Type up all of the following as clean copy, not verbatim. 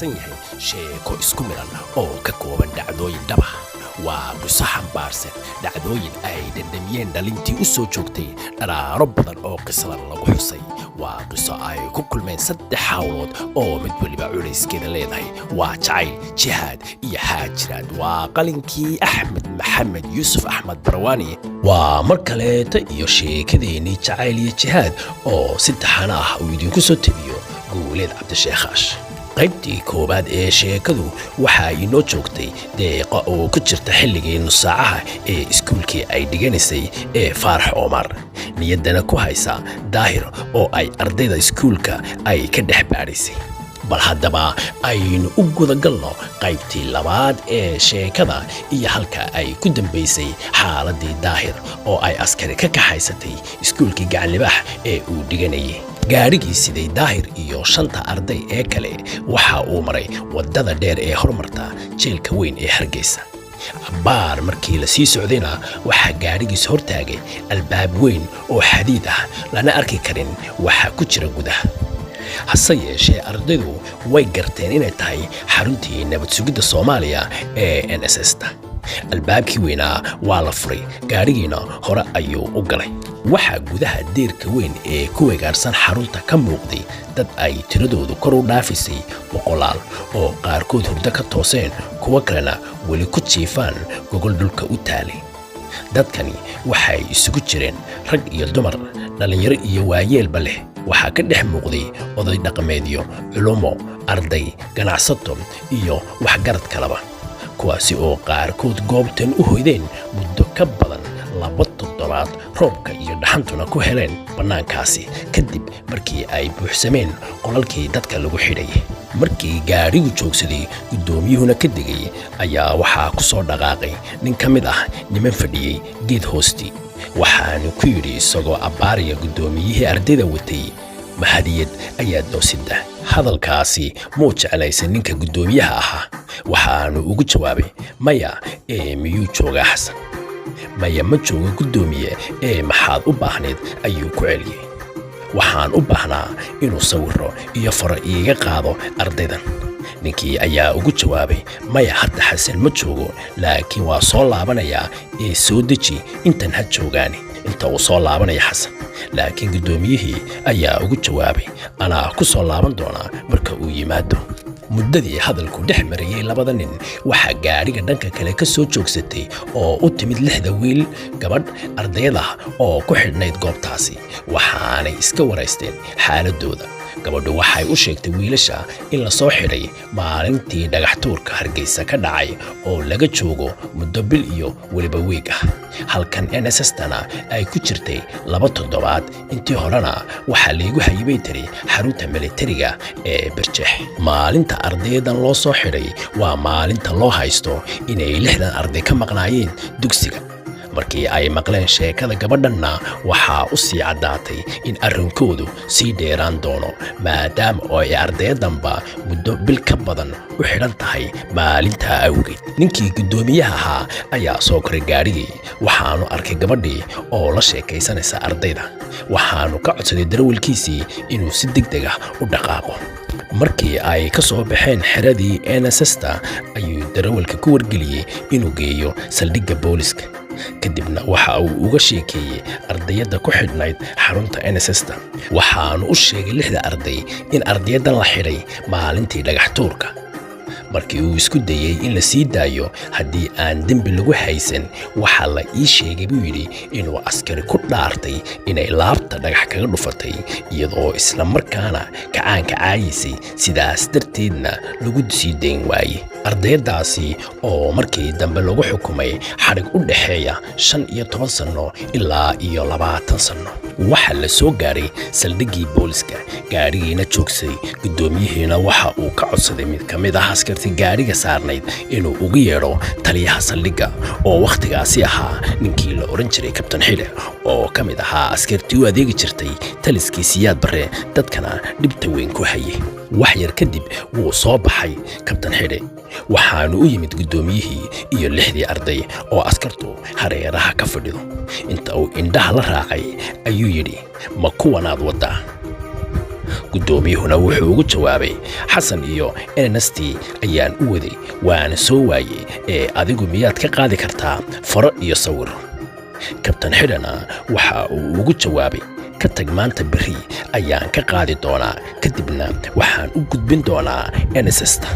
xambaarsan yahay sheeko isku milan oo ka kooban dhacdooyin dhab ah. Waa qiso xambaarsan dhacdooyin ay dhandhamiyeen dhalintii u soo joogtay dharaaro badan oo qisadan lagu xusay. Waa qiso ay ku kulmeen saddex hawlood oo mid weliba culayskeeda leedahay: waa jacayl, jihaad iyo haajiraad. Waa qalinkii Axmed Maxamed Yuusuf, Axmed Barwaani. Waa mar kaleeta iyo sheekadeennii Jacayl iyo Jihaad oo si taxano ah uu idinku soo tebiyo Guuleed Cabdisheekh. Qaybtii koowaad ee sheekadu waxa inoo joogtay Deeqa oo ku jirta xilligii nusaacaha ee iskuulkii ay dhiganaysay ee Faarax Omar, niyaddana ku haysa Daahir oo ay ardayda iskuulka ay ka dhex baadhaysay. Bal haddaba aynu u gudagalno qaybtii labaad ee sheekada iyo halka ay ku dambaysay xaaladdii Daahir oo ay askari ka kaxaysatay iskuulkii Gacanlibaax ee uu dhiganayay. Gaadhigii siday Daahir iyo shanta arday ee kale waxa uu maray waddada dheer ee hormarta jeelka weyn ee Hargeysa. Cabbaar markii la sii socdayna waxaa gaadhigiis hortaagay albaab weyn oo xadiid ah, lana arki karin waxa ku jira gudaha. Hase yeeshee ardaydu way garteen inay tahay xaruntii nabad sugidda Soomaaliya ee NSS ta. Albaabkii weynaa waa la furay, gaadhigiina hore ayuu u galay. Waxaa gudaha deerka weyn ee ku wegaarsan xarunta ka muuqday dad ay tiradoodu kor u dhaafisay boqolaal, oo qaarkood hurdo ka tooseen, kuwo kalena weli ku jiifaan gogol dhulka u taalay. Dadkani waxay isugu jireen rag iyo dumar, dhallinyaro iyo waayeelba leh. Waxaa ka dhex muuqday oday dhaqameedyo, culummo, arday, ganacsato iyo waxgarad kaleba, kuwaasi oo qaarkood goobtan u hoydeen muddo ka badan 2 toddobaad, roobka iyo dhaxantuna ku heleen bannaankaasi kadib markii ay buuxsameen qolalkii dadka lagu xidhayay. Markii gaadhigu joogsaday, guddoomiyuhuna ka degay, ayaa waxaa ku soo dhaqaaqay nin ka mid ah niman fadhiyey geed hoostii. Waxaanu ku yidhi isagoo abbaaraya guddoomiyihii ardayda watay: "Mahadiyad ayaad noo sidaa." Hadalkaasi muu jeclaysan ninka guddoomiyaha ahaa. Waxaanu ugu jawaabay: "Maya, ee miyuu joogaa Xasan?" "Maya, ma joogo guddoomiye, ee maxaad u baahnayd?" ayuu ku celiyey. "Waxaan u baahnaa inuu sawiro iyo faro iiga qaado ardaydan." Ninkii ayaa ugu jawaabay: "Maya, hadda Xasan ma joogo, laakiin waa soo laabanayaa, ee soo deji intan ha joogaani inta uu soo laabanaya Xasan." Laakiin guddoomiyihii ayaa ugu jawaabay: "Anaa ku soo laaban doonaa marka uu yimaado." Muddadii hadalku dhex marayey labada nin, waxaa gaadhiga dhanka kale ka soo joogsatay oo u timid lixda wiil gabadh ardayada oo ku xidhnayd goobtaasi. Waxaanay iska waraysteen xaaladooda. Gabadhu waxay u sheegtay wiilasha in la soo xidhay maalintii dhagax tuurka Hargeysa ka dhacay, oo laga joogo muddo bil iyo weliba weeg ah, halkan NSS-tana ay ku jirtay 2 toddobaad. "Intii horena waxaa laygu hayay," bay tiri, "xarunta militariga ee Birjeex. Maalinta ardayadan loo soo xidhay waa maalinta loo haysto inay 60 arday ka maqnaayeen dugsiga." Markii ay maqleen sheekada gabadhanna, waxaa u sii caddaatay in arrinkoodu sii dheeraan doono, maadaama oo ay ardayadanba muddo bil ka badan u xidhan tahay maalintaa awgeed. Ninkii guddoomiyaha ahaa ayaa soo koray gaadhigii. Waxaanu arkay gabadhii oo la sheekaysanaysa ardayda. Waxaanu ka codsaday darawalkiisii inuu si deg deg ah u dhaqaaqo. Markii ay ka soo baxeen xeradii NSS-ta, ayuu darawalka ku wargeliyey inuu geeyo saldhigga booliska. Kadibna waxa uu uga sheekeeyey ardayadda ku xidhnayd xarunta NSS-ta. Waxaanu u sheegay lixda arday in ardayaddan la xidhay maalintii dhagax tuurka, markii uu isku dayey in la sii daayo haddii aan dembi lagu haysan. "Waxaa la ii sheegay," buu yidhi, "inuu askari ku dhaartay inay laabta dhagax kaga dhufatay, iyadoo isla markaana kacaanka caayaysay, sidaas darteedna lagu sii dayn waaye." Ardayadaasi oo markii dambe lagu xukumay xadhig u dhexeeya 15 sanno ilaa iyo 20 sanno. Waxaa la soo gaaray saldhiggii booliska, gaadhigiina joogsaday. Guddoomiyihiina waxa uu ka codsaday mid ka mid ah askartii gaadhiga saarnayd inuu ugu yeedho taliyaha saldhigga, oo wakhtigaasi ahaa ninkii la odhan jiray Kabtan Xidhe, oo ka mid ahaa askartii u adeegi jirtay taliskii Siyaad Barre, dadkana dhibta weyn ku hayay. Wax yar kadib wuu soo baxay Kabtan Xidhe. Waxaanu u yimid guddoomiyihii iyo lixdii arday oo askartu hareeraha ka fadhido. Inta uu indhaha la raacay ayuu yidhi: "Ma kuwanaad waddaa?" Guddoomiyuhuna wuxuu ugu jawaabay, "Xasan iyo NST ayaan u waday, waana soo waayey, ee adigu miyaad ka qaadi kartaa faro iyo sawir?" Kabtan Xidhana waxa uu ugu jawaabay, "Ka tag maanta, berri ayaan ka qaadi doonaa, kadibna waxaan u gudbin doonaa NSS-ta."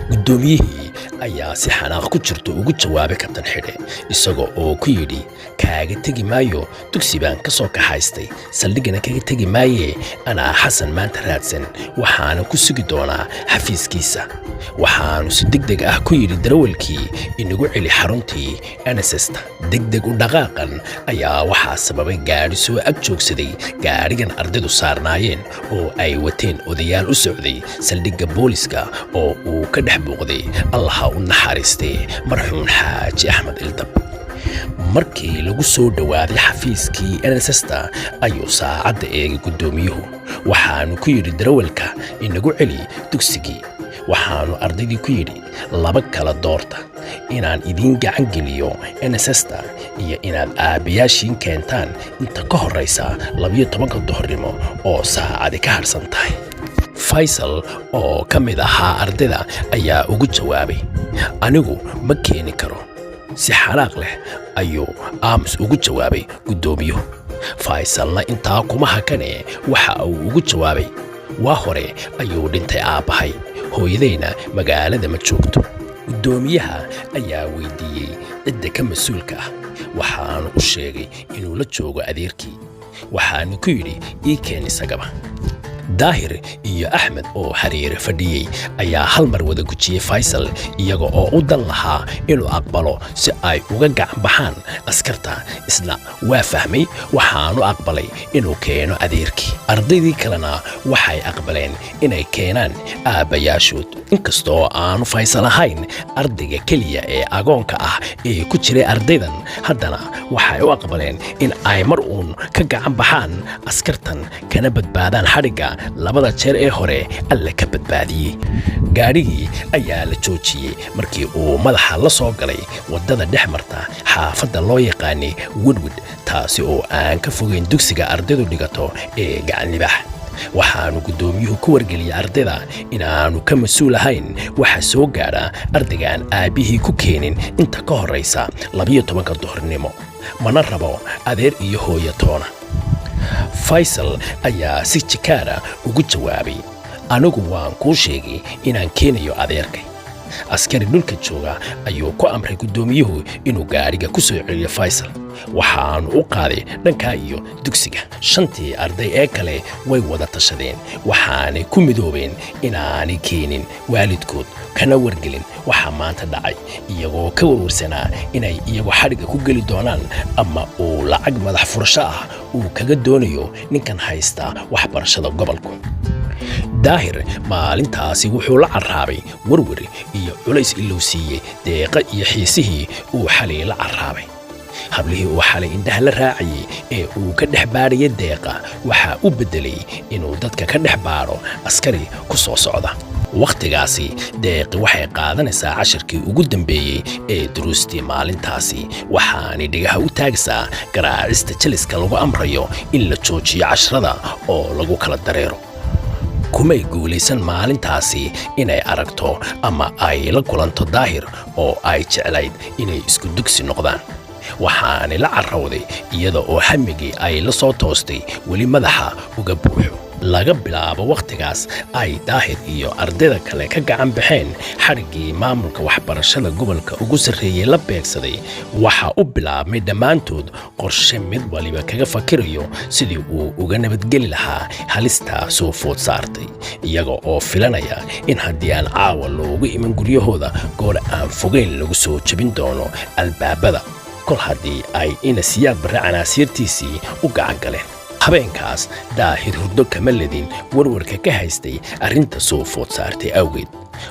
Guddoomiyihii ayaa si xanaaq ku jirto ugu jawaabay Kabtan Xidhe, isaga oo ku yidhi, "Kaaga tegi maayo, dugsi baan ka soo kaxaystay, saldhigana kaga tegi maayee. Anaa Xasan maanta raadsan, waxaana ku sugi doonaa xafiiskiisa." Waxaanu si deg deg ah ku yidhi darawalkii, "Inagu celi xaruntii NSS-ta." Degdeg u dhaqaaqan ayaa waxaa sababay gaadhi soo ag joogsaday gaadhigan ardaydu saarnaayeen oo ay wateen odayaal u socday saldhigga booliska oo uu ka dhex buuqday, Allaha u naxariistay, marxuun Xaaji Axmed Ildab. Markii lagu soo dhowaaday xafiiskii NSS-ta ayuu saacadda eegay guddoomiyuhu. Waxaanu ku yidhi darawalka, "Inagu celi dugsigii." Waxaanu ardaydii ku yidhi, "Laba kala doorta: inaan idiin gacan geliyo NSS-ta iyo inaad aabbayaashiin keentaan inta ka horraysa 12-ka duhurnimo oo saacadi ka harhsan tahay." Faysal oo ka mid ahaa ardayda ayaa ugu jawaabay, "Anigu ma keeni karo." Si xanaaq leh ayuu aamus ugu jawaabay guddoomiyuhu. Faysalna intaa kuma hakane, waxa uu ugu jawaabay, "Waa hore ayuu dhintay aabbahay, hooyadayna magaalada ma joogto." Guddoomiyaha ayaa weydiiyey cidda ka mas-uulka ah. Waxaanu u sheegay inuu la joogo adeerkii. Waxaanu ku yidhi, "Ii keen isagaba." Daahir iyo Axmed oo xiriire fadhiyey ayaa hal mar wada gujiyey Faysal, iyaga oo u dan lahaa inuu aqbalo si ay uga gacan baxaan askarta. Isna waa fahmay, waxaanu aqbalay inuu keeno adeerkii. Ardaydii kalena waxay aqbaleen inay keenaan aabbayaashood. Inkastoo aanu Faysal ahayn ardayga keliya ee agoonka ah ee ku jiray ardaydan, haddana waxay u aqbaleen in ay mar uun ka gacan baxaan askartan, kana badbaadaan xadhigga labada jeer ee hore Alle ka badbaadiyey. Gaadhigii ayaa la joojiyey markii uu madaxa la soo galay waddada dhex marta xaafadda loo yaqaanay Wedwed, taasi oo aan ka fogeyn dugsiga ardaydu dhigato ee Gacanlibaax. Waxaanu guddoomiyuhu ku wargeliyey ardayda inaanu ka mas-uul ahayn waxa soo gaadha ardaygaan aabbihii ku keenin inta ka horraysa 12-ka duhurnimo, mana rabo adeer iyo hooyo toona. Faysal ayaa si jikaara ugu jawaabay, "Anigu waan kuu sheegay inaan keenayo adeerkay." Askari dhulka jooga ayuu ku amray guddoomiyuhu inuu gaadhiga ku soo celiyo Faysal. Waxaanu u qaaday dhankaa iyo dugsiga. Shantii arday ee kale way wada tashadeen, waxaanay ku midoobeen inaanay keenin waalidkood, kana wargelin waxa maanta dhacay, iyagoo ka warwarsanaa inay iyagu xadhigga ku geli doonaan ama uu lacag madax furasho ah uu kaga doonayo ninkan haysta waxbarashada gobolku. Daahir maalintaasi wuxuu la carraabay werwer iyo culays ilowsiiyey deeqa iyo xiisihii uu xalay la carraabay. Hablihii uu xalay indhaha la raacayey ee uu ka dhex baadhayay deeqa waxaa u beddelay inuu dadka ka dhex baadho askari ku soo socda. Wakhtigaasi Deeqi waxay qaadanaysaa cashirkii ugu dambeeyey ee duruustii maalintaasi, waxaanay dhigaha u taagaysaa garaacista jaliska lagu amrayo in la joojiyo cashrada oo lagu kala dareero. Kumay guulaysan maalintaasi inay aragto ama ay la kulanto Daahir oo ay jeclayd inay isku dugsi noqdaan. Waxaanay la carrawday iyada oo hamigii ay la soo toostay weli madaxa uga buuxo. Laga bilaabo wakhtigaas ay Daahir iyo ardayda kale ka gacan baxeen xadhiggii maamulka waxbarashada gobolka ugu sarreeyey la beegsaday, waxa u bilaabmay dhammaantood qorshe mid waliba kaga fakirayo sidii uu uga nabadgeli lahaa halistaa soo food saartay, iyaga oo filanaya in haddii aan caawa loogu iman guryahooda, goor aan fogeyn lagu soo jebin doono albaabada, kol haddii ay ina Siyaad Barre canaasiirtiisii u gacan galeen. Habeenkaas Daahir hurdo kama ledin warwarka ka haystay arrinta soo food saartay awgeed.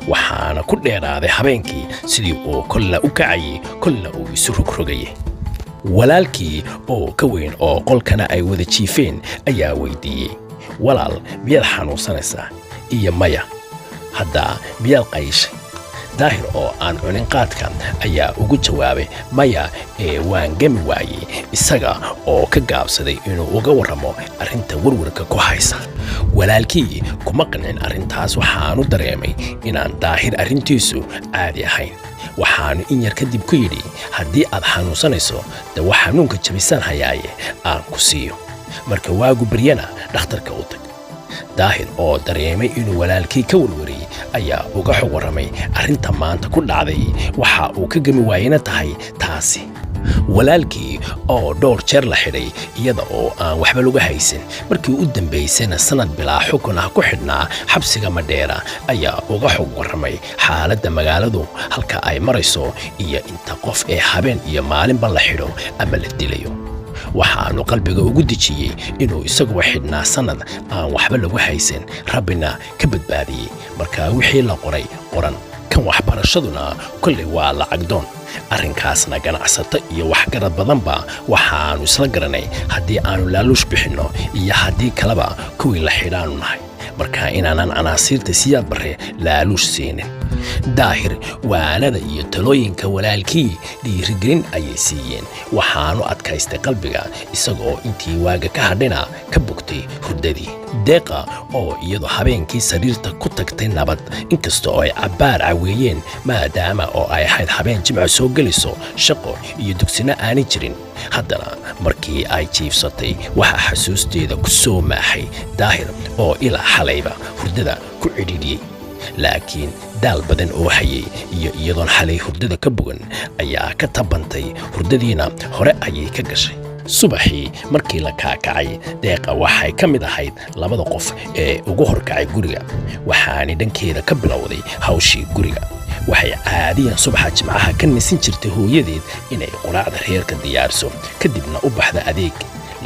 Waxaana ku dheeraaday habeenkii sidii uu kolla u kacayay, kolla uu isu rogrogayay. Walaalkii oo ka weyn oo qolkana ay wada jiifeen ayaa weydiiyey, "Walaal, miyaad xanuunsanaysaa?" Iyo, "Maya." "Haddaa miyaad qayshay?" Daahir oo aan cunin qaadka ayaa ugu jawaabay, "Maya, ee waan gami waayey," isaga oo ka gaabsaday inuu uga warramo arrinta warwarka ku haysa. Walaalkii kuma qancin arrintaas. Waxaanu dareemay inaan Daahir arrintiisu caadi ahayn. Waxaanu in yar kadib ku yidhi, "Haddii aad xanuunsanayso, dawa xanuunka jabisaan hayaaye aan ku siiyo, marka waagu baryana dhakhtarka u tag." Daahir oo dareemay inuu walaalkii ka warwariyey ayaa uga xog warramay arrinta maanta ku dhacday, waxa uu ka gami waayena tahay taasi. Walaalkii oo dhowr jeer la xidhay iyada oo aan waxba lagu haysan, markii u dambaysayna sannad bilaa xukun ah ku xidhnaa xabsiga Madheera, ayaa uga xog warramay xaaladda magaaladu halka ay marayso iyo inta qof ee habeen iyo maalinba la xidho ama la dilayo. Waxaanu qalbiga ugu dejiyey inuu isaguba xidhnaa sannad aan waxba lagu haysan, rabbina ka badbaadiyey. Markaa wixii la qoray qoran, kan waxbarashaduna kolley waa lacag doon, arrinkaasna ganacsato iyo waxgarad badanba waxaannu isla garanay haddii aannu laaluush bixinno iyo haddii kaleba kuwii la xidhaannu nahay, marka inaanan canaasiirta Siyaad Barre laaluush siinin. Daahir waanada iyo talooyinka walaalkii dhiirigelin ayay siiyeen. Waxaanu adkaystay qalbiga, isagoo intii waaga ka hadhina ka bogtay hurdadii. Deeqa oo iyadu habeenkii sariirta ku tagtay nabad, inkasta oo ay cabbaar caweeyeen, maadaama oo ay ahayd habeen Jimco soo gelayso, shaqo iyo dugsino aanay jirin, haddana markii ay jiifsatay waxaa xasuusteeda ku soo maaxay Daahir oo ilaa xalayba hurdada ku cidhiidhiyey. Laakiin daal badan oo hayay iyo iyadoon xalay hurdada ka bogan ayaa ka tabantay, hurdadiina hore ayay ka gashay. Subaxii markii la kaakacay, Deeqa waxay ka mid ahayd labada qof ee ugu horkacay guriga, waxaanay dhankeeda ka bilowday hawshii guriga. Waxay caadiyan subaxa Jimcaha ka nasin jirtay hooyadeed inay quraacda reerka diyaariso, kadibna u baxda adeeg.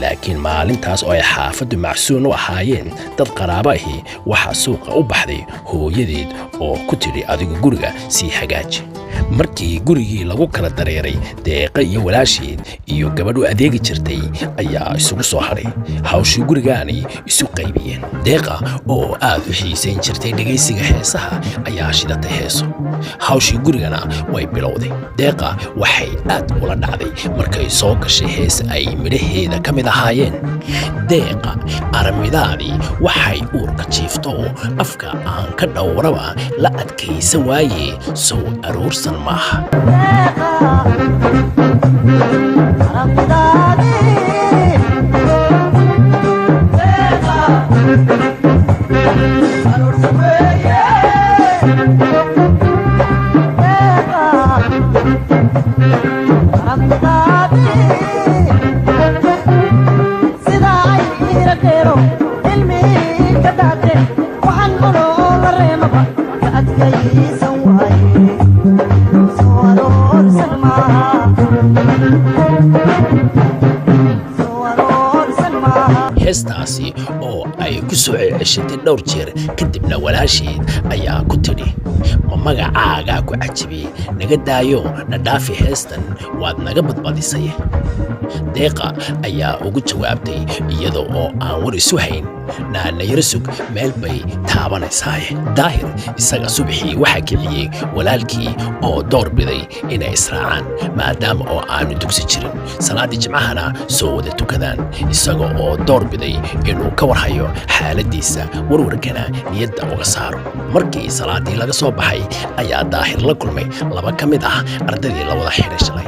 Laakiin maalintaas oo ay xaafaddu macsuun u ahaayeen dad qaraabo ahi, waxaa suuqa u baxday hooyadeed oo ku tidhi, "Adigu guriga sii hagaaji." Markii gurigii lagu kala dareeray, Deeqa iyo walaasheed iyo gabadh u adeegi jirtay ayaa isugu soo hadhay. Hawshii gurigaanay isu qaybiyeen. Deeqa oo aad u xiisayn jirtay dhegaysiga heesaha ayaa shidatay heeso, hawshii gurigana way bilowday. Deeqa waxay aad ula dhacday markay soo gashay hees ay midhaheeda ka mid ahaayeen: "Deeqa aramidaadii waxay uurka jiifto, afka aan ka dhowraba la adkaysan waaye, sow aroorsan maaha." Heestaasi oo ay ku soo ceshatay dhowr jeer kadibna, walaasheed ayaa ku tidhi, "Ma magacaagaa ku cajibiyey? Naga daayo, na dhaafi heestan, waad naga badbadisay." Deeqa ayaa ugu jawaabtay iyada oo aan war isu hayn, "Naanayaro sug, meel bay taabanaysaaye." Daahir isaga subaxii waxaa kiciyey walaalkii oo door biday inay israacaan, maadaama oo aanu dugsi jirin, salaaddii Jimcahana soo wada tukadaan, isaga oo door biday inuu ka warhayo xaaladdiisa, warwarkana niyadda uga saaro. Markii salaaddii laga soo baxay ayaa Daahir la kulmay laba ka mid ah ardaydii la wada xidhay shalay,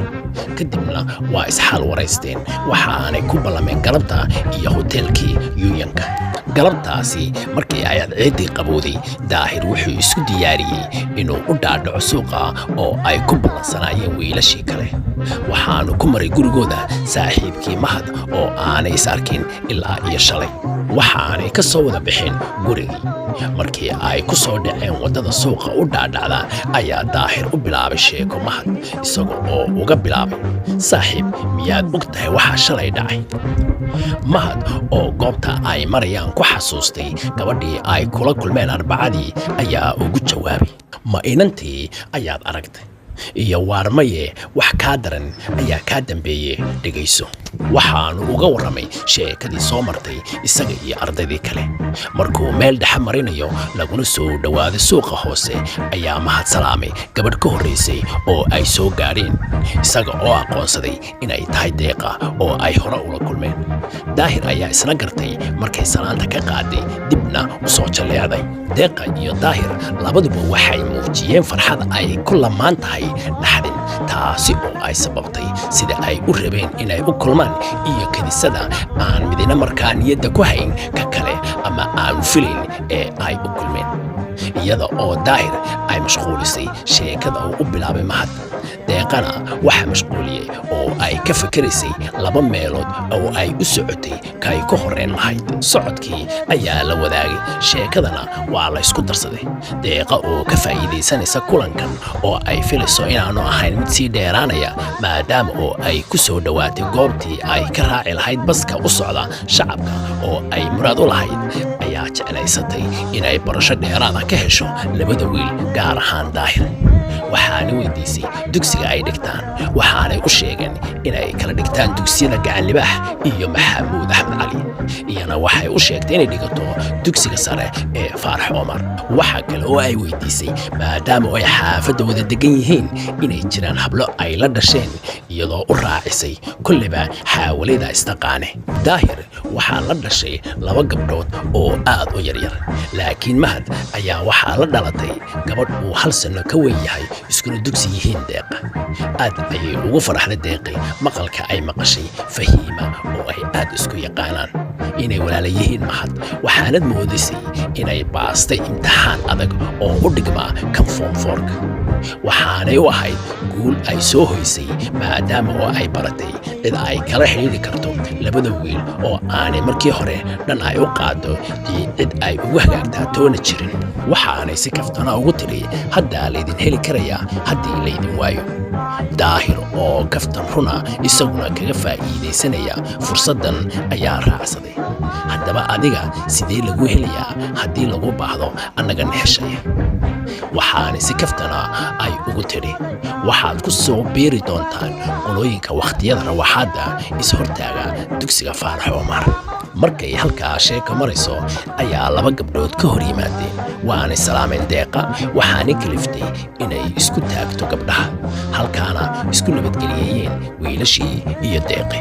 kadibna waa isxaal waraysteen. Waxa aanay ku ballameen galabta iyo hoteelkii Yuunyanka. Galabtaasi markii ay adceeddii qabowday, Daahir wuxuu isku diyaariyey inuu u dhaadhaco suuqa oo ay ku ballansanaayeen wiilashii kale. Waxaanu ku maray gurigooda saaxiibkii Mahad oo aanay is arkin ilaa iyo shalay. Waxaanay ka soo wada bixin gurigii. Markii ay ku soo dhaceen waddada suuqa u dhaadhacda ayaa Daahir u bilaabay sheeko Mahad, isaga oo uga bilaabay, "Saaxiib, miyaad og tahay waxaa shalay dhacay?" Mahad oo goobta ay marayaan ku xasuustay gabadhii ay kula kulmeen Arbacadii ayaa ugu jawaabay, "Ma inantii ayaad aragtay?" Iyo waarmaye, wax kaa daran ayaa kaa dambeeye, dhegayso. Waxaanu uga warramay sheekadii soo martay isaga iyo ardaydii kale. Markuu meel dhexe marinayo, laguna soo dhowaaday suuqa hoose, ayaa Mahad salaamay gabadh ka horraysay oo ay soo gaadheen, isaga oo aqoonsaday inay tahay Deeqa oo ay hore ula kulmeen. Daahir ayaa isna gartay markay salaanta ka qaaday, dibna u soo jalleecday. Deeqa iyo Daahir labaduba waxay muujiyeen farxad ay ku lamaan tahay naxdin, taasi oo ay sababtay sida ay u rabeen inay u kulmaan iyo kadisada aan midina markaa niyadda ku hayn ka kale ama aanu filayn ee ay u kulmeen. Iyada oo Daahir ay mashquulisay sheekada uu u bilaabay Mahad, Deeqana waxaa mashquuliyey oo ay ka fakeraysay laba meelood oo ay u socotay kay ka horreyn lahayd. Socodkii ayaa la wadaagay, sheekadana waa la ysku darsaday. Deeqa oo ka faa'iidaysanaysa kulankan oo ay filayso inaanu ahayn mid sii dheeraanaya, maadaama oo ay ku soo dhowaatay goobtii ay ka raaci lahayd baska u socda Shacabka oo ay muraad u lahayd, ayaa jeclaysatay inay barasho dheeraada ka hesho labada wiil, gaar ahaan Daahir. Waxaana weydiisay dugsiga ay dhigtaan, waxaanay u sheegeen inay kala dhigtaan dugsiyada Gacanlibaax iyo Maxamuud Axmed Cali. Iyana waxay u sheegtay inay dhigato dugsiga sare ee Faarax Omar. Waxa kale oo ay weydiisay, maadaama ay xaafadda wada degan yihiin, inay jiraan hablo ay la dhasheen, iyadoo u raacisay, kolleyba xaawalida istaqaane. Daahir waxaa la dhashay laba gabdhood oo aad u yaryar, laakiin Mahad ayaa waxaa la dhalatay gabadh uu hal sanno ka weyn yahay, iskuna dugsi yihiin Deeqa. Aad ayay ugu faraxday Deeqi maqalka ay maqashay Fahiima oo ay aad isku yaqaanaan inay walaala yihiin Mahad. Waxaanad moodisay inay baastay imtixaan adag oo u dhigmaa kan form four-ka. Waxaanay u ahayd guul ay soo hoysay, maadaama oo ay baratay cid ay kala xidhiidhi karto labada wiil oo aanay markii hore dhan ay u qaado iyo cid ay ugu hagaagtaa toona jirin. Waxaanay si kaftana ugu tidhi, "Haddaa laydin heli karayaa haddii laydin waayo." Daahir oo kaftan runa isaguna kaga faa'iidaysanaya fursaddan ayaa raacsaday, "Haddaba adiga sidee lagu helayaa haddii lagu baahdo annagana heshaya?" Waxaana si kaftana ay ugu tidhi, "Waxaad ku soo biiri doontaan qolooyinka wakhtiyada rawaxaadda is-hortaaga dugsiga Faarax Omar." Markay halkaa sheeko marayso ayaa laba gabdhood ka hor yimaadeen, waanay salaameen Deeqa. Waxaanay kaliftay inay isku taagto gabdhaha, halkaana isku nabadgeliyeeyeen wiilashii iyo Deeqi.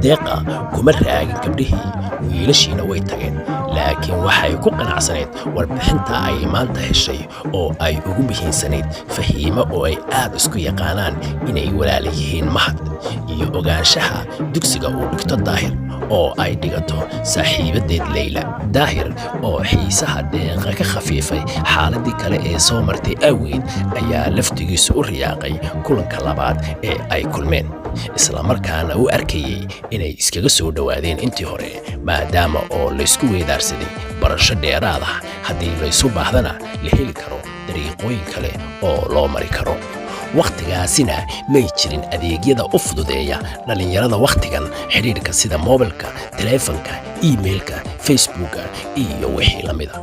Deeqa kuma raagin gabdhihii, wiilashiina way tageen, laakiin waxay ku qanacsanayd warbixinta ay maanta heshay oo ay ugu muhiimsanayd Fahiimo oo ay aad isku yaqaanaan inay walaala yihiin Mahad, iyo ogaanshaha dugsiga uu dhigto Daahir oo ay dhigato saaxiibadeed Leyla. Daahir oo xiisaha Deeqa ka khafiifay xaaladdii kale ee soo martay awgeed ayaa laftigiisu u riyaaqay kulanka labaad ee ay kulmeen, islamarkaana u arkayey inay iskaga soo dhowaadeen intii hore, maadaama oo laysku weedaarsaday barasho dheeraad ah, haddii laysu baahdana la heli karo dariiqooyin kale oo loo mari karo. Wakhtigaasina may jirin adeegyada u fududeeya dhallinyarada wakhtigan xidhiidhka, sida moobilka, taleefanka, email-ka, Facebooka iyo wixii la mida,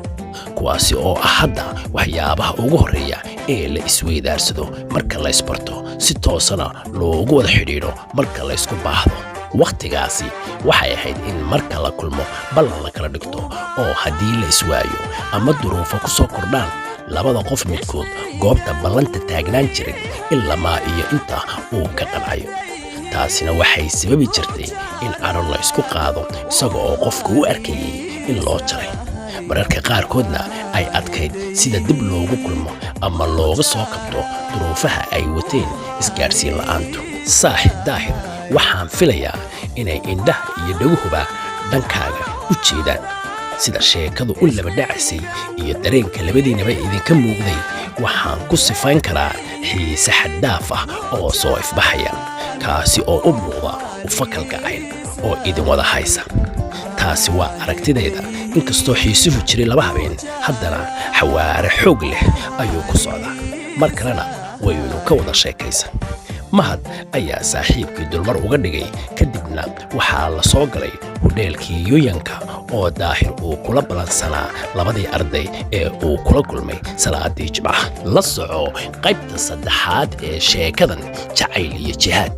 kuwaasi oo ah hadda waxyaabaha ugu horreeya ee la isweydaarsado marka laysbarto, si toosana loogu wada xidhiidho marka laysku baahdo. Wakhtigaasi waxay ahayd in marka la kulmo ballan la kala dhigto, oo haddii la iswaayo ama duruufo ku soo kordhaan, labada qof midkood goobta ballanta taagnaan jiray ilamaa iyo inta uu ka qancayo. Taasina waxay sababi jirtay in cadho la isku qaado, isaga oo qofku u arkayey in loo jaray. Mararka qaarkoodna ay adkayd sida dib loogu kulmo ama looga soo kabto duruufaha ay wateen isgaadhsiin la'aantu. Saaxib Daahir, waxaan filayaa inay indhaha iyo dhaguhuba dhankaaga u jeedaan. Sida sheekadu u laba dhacaysay iyo dareenka labadiinaba idinka muuqday, waxaan ku sifayn karaa xiise xad-dhaaf ah oo soo ifbaxaya, kaasi oo u muuqda ufakal gacayl oo idin wada haysa. Taasi waa aragtidayda. Inkastoo xiisuhu jiray laba habeen, haddana xawaare xoog leh ayuu ku socdaa. Mar kalena waynu ka wada sheekaysan. Mahad ayaa saaxiibkii dulmar uga dhigay. Kadibna waxaa la soo galay hudheelkii Yuyanka oo Daahir uu kula ballansanaa labadii arday ee uu kula kulmay salaadii Jimcaha. La soco qaybta saddexaad ee sheekadan Jacayl iyo Jihaad.